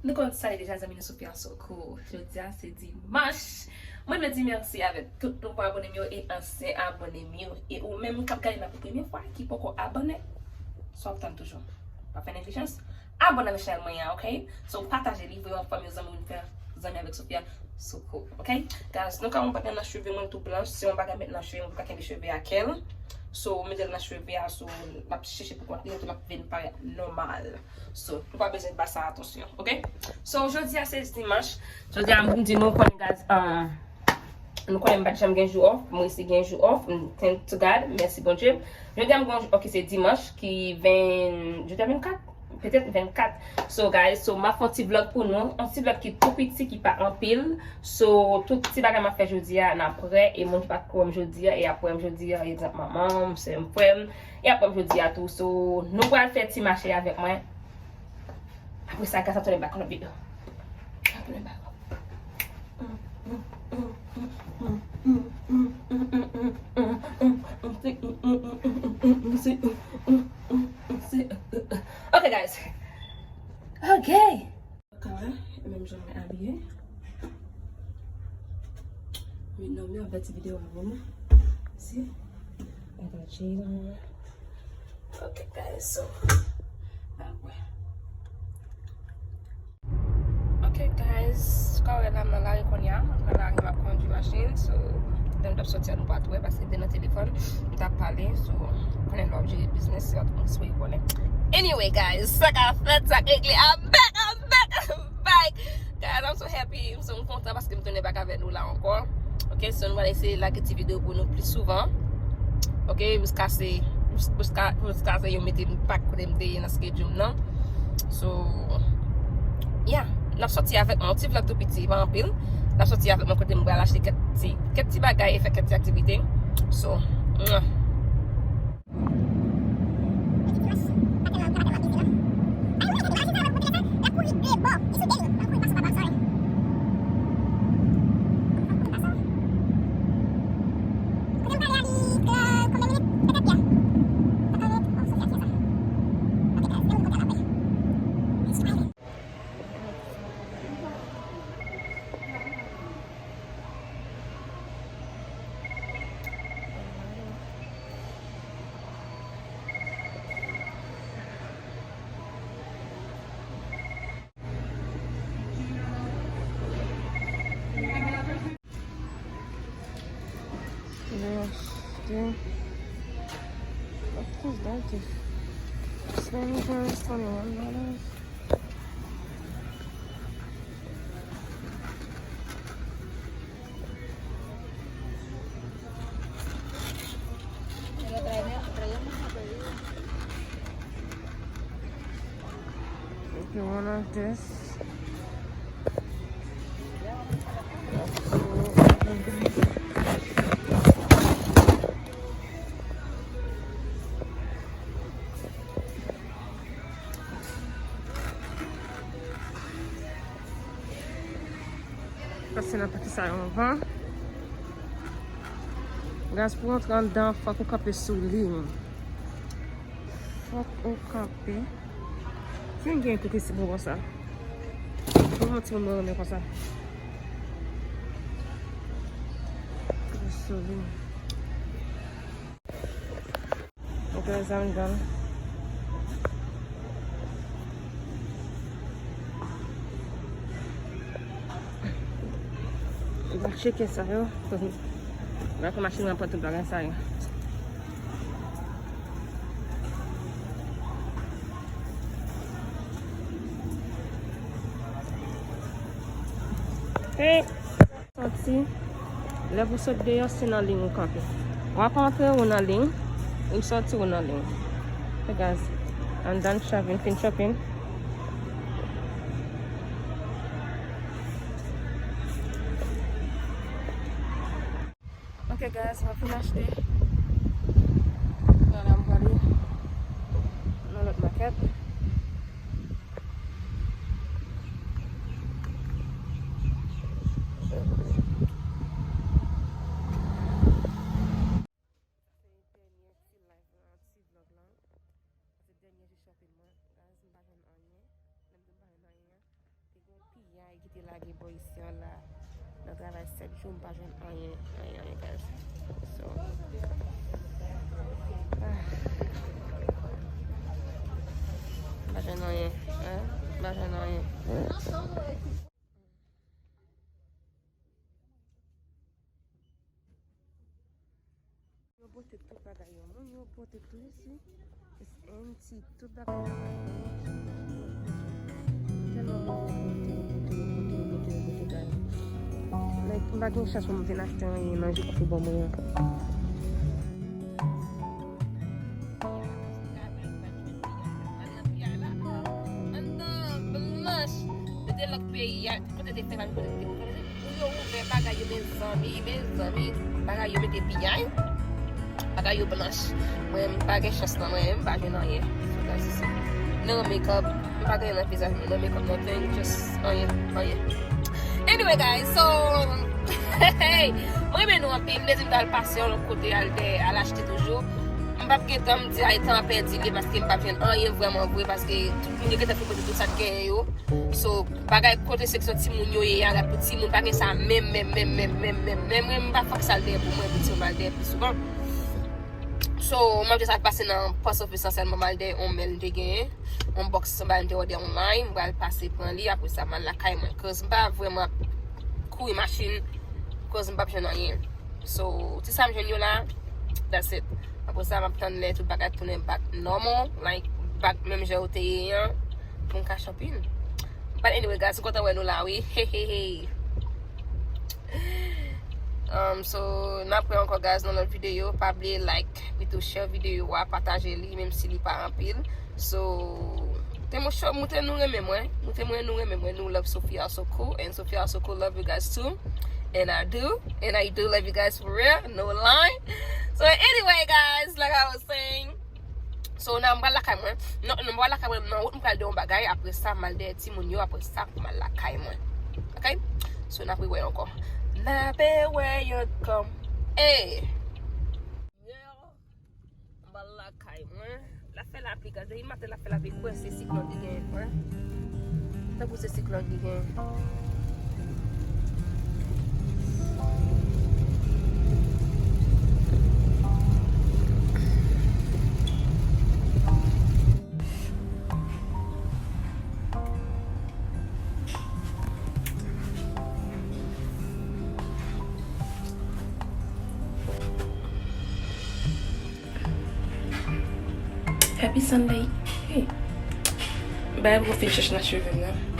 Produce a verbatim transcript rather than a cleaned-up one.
Nou konn sa li deja, zanmi nou Sophia Soko. Jodi a se dimanch. Mwen vle di mèsi avèk tout nouvo abòne m yo e ansyen abòne m yo. E ou menm k ap gade m la pou premye fwa, ki poko abòne, sa w ap tann toujou? Pa fè neglijans. Abòne nan chanèl mwen an, ok? So, pataje li, voye yon fanmi, yon zanmi, ou fè zanmi avèk Sophia Soko, ok? Guys, nou ka yon bagay nan cheve mwen tou blanch, se yon bagay met nan cheve mwen pou ka kenbe cheve a kèl. So, mete l nan cheve a, so, l ap chèche pou kont li, epi l ap vin parèt nòmal. So, nou pa bezwen ba sa atansyon, ok? So, jodi a se dimanch. Jodi a, m di nou konnen, guys, um, nou konnen m pa t janm gen jou off. M resi gen jou off. M thank to God. Mèsi Bondye. Jodi a, m gen yon jou off ki se dimanch, ki ven, jodi a vennkat? Petèt vennkat. So, guys, so, m ap fè yon ti vlog pou nou. Yon ti vlog ki tou piti, ki pa anpil. So, tout ti bagay m ap fè jodi a, n ap wè. E moun ki pa t kwè m jodi a, e ap wè m jodi a, egzanp, manman m, sè m, frè m. E ap wè m jodi a tou. So, nou pral fè ti mache avèk mwen. Apre sa, guys, n ap tounen back nan lòt videyo. N ap tounen back. Ok, guys. Ok. Kara, e menm jan mwen abiye. Wi, non, mwen ap fè ti videyo avè nou. Si. Gade Jayla. Ok, guys, so. N ap wè. Ok, guys, kòm wè la, m nan lari kounye a. M nan lari, m ap kondui machin, so, lè m t ap sòti a, nou pa t wè, paske m te nan telefòn, m t ap pale, so, konnen lè w ap jere biznis, se yon moun sou konnen. Anyway, guys, sa k ap fèt, sa k regle, I'm back, I'm back, I'm back. Guys, I'm so happy, m so m kontan paske m tounen back avèk nou la ankò. Ok, so nou pral eseye lage ti videyo pou nou plis souvan. Ok, jiska se, jiska, jiska se yo mete m back kote m te ye nan schedule m nan. So, yeah, n ap sòti avèk mwen, yon ti vlog tou piti, pa anpil. N ap sòti avèk mwen kote m pral achte kèk ti, kèk ti bagay e fè kèk ti aktivite. So, mwah. What is that? Spanish rice, twenty-one dollars. Okay, one of this. Pase nan pati sa yo anvan. Guys, pou w antre anndan, fòk ou kanpe sou liy. Fòk ou kanpe. Ki yon gen kote si bon konsa. Pou yon timoun mwen renmen konsa. Kanpe sou liy. Ok, zanmi, m ap tcheke sa yo. Paske machin nan pran tout bagay sa yo. Hey! Sòti. Lè pou sot deyò, se nan liy ou kanpe. W ap antre ou nan liy, ou sòti ou nan liy. Hey guys, I'm done shopping, fin shopping. Ok guys, mwen fin achte. Nan la m prale nan lòt makèt. Se dènye ti live lan, ti vlog lan. Se dènye jou shopping mwen. Guys, m pa jwenn anyen. Lè m di m pa jwenn anyen an, te Ki te lage bò isi an la, nan travay sèt jou, m pa jwenn anyen, anyen, anyen, guys. So, ah, m pa jwenn anyen, hein? M pa jwenn anyen. Yo pote tout bagay yo. Moun yo pote tout isi. It's empty. Tout bagay la. Tèlman moun yo pote, yo pote, yo pote, yo pote, yo pote, guys. Like, m pa gen chans pou m vin achte anyen nan jou k ap vin ban mwen an. Anndan blanch. Yo te lòt peyi a. Kote te fè pa kote te. Pou yo ouvè bagay yo, mezanmi, mezanmi, bagay yo mete piyay, bagay yo blanch. Mwen, m pa gen chans nan mwen, m pa jwenn anyen. So, guys, nan makeup, m pa gen nan vizaj mwen, nan makeup, nothing, just anyen, anyen. Anyway, guys, so, hey, mwen renmen nou anpil, m te di m t al pase yon lòt kote, al dèyè, al achte toujou. M p ap gen tan, m di, ay, tan an pèdi li, paske m p ap jwenn anyen vrèman vre, paske tout moun yo gentan fin pote tout sa k genyen yo. So, bagay kote seksyon timoun yo ye a, rad pou timoun, pa gen sa menm, menm, menm, menm, menm, menm, menm, menm, m pa fòk sa l dèyè pou mwen, pou timoun m al dèyè pi souvan. So, m ap just al pase nan post office lan sèlman, m al dèyè yon mèl m te genyen, yon box anba m te òdè online, m pral pase pran li, apre sa, m al lakay mwen, cause m pa vrèman ap kouri machin, cause m p ap jwenn anyen. So, ti sa m jwenn yo la, that's it. Apre sa, m ap tann lè tout bagay tounen back normal, like, back menm jan yo te ye an, pou m ka shopping. But anyway, guys, m kontan wè nou la, wi. Hey, hey, hey. Um, so, n ap wè ankò, guys, nan lòt videyo. Pa bliye like, pito share videyo a, pataje li, menm si li pa anpil. So, te mwen cho, moute nou renmen mwen. Moute mwen nou renmen mwen. Nou love Sophia also cool. And Sophia also cool love you guys too. And I do. And I do love you guys for real. No lie. So anyway, guys, like I was saying. So, nan m pral lakay mwen. Non, non, m pral lakay mwen. Nan wout m pral de yon bagay. Apre sa, m al dèyè timoun yo. Apre sa, m al lakay mwen. Ok? So, n ap wè ankò. N ap wè ankò. Hey! M al lakay mwen. L ap fè lapli, guys. Depi maten l ap fè lapli, kwè se siklòn ki genyen, kwè. Tankou se siklòn ki genyen. Happy Sunday. Hey. Bagay pou fin chèch nan cheve m nan.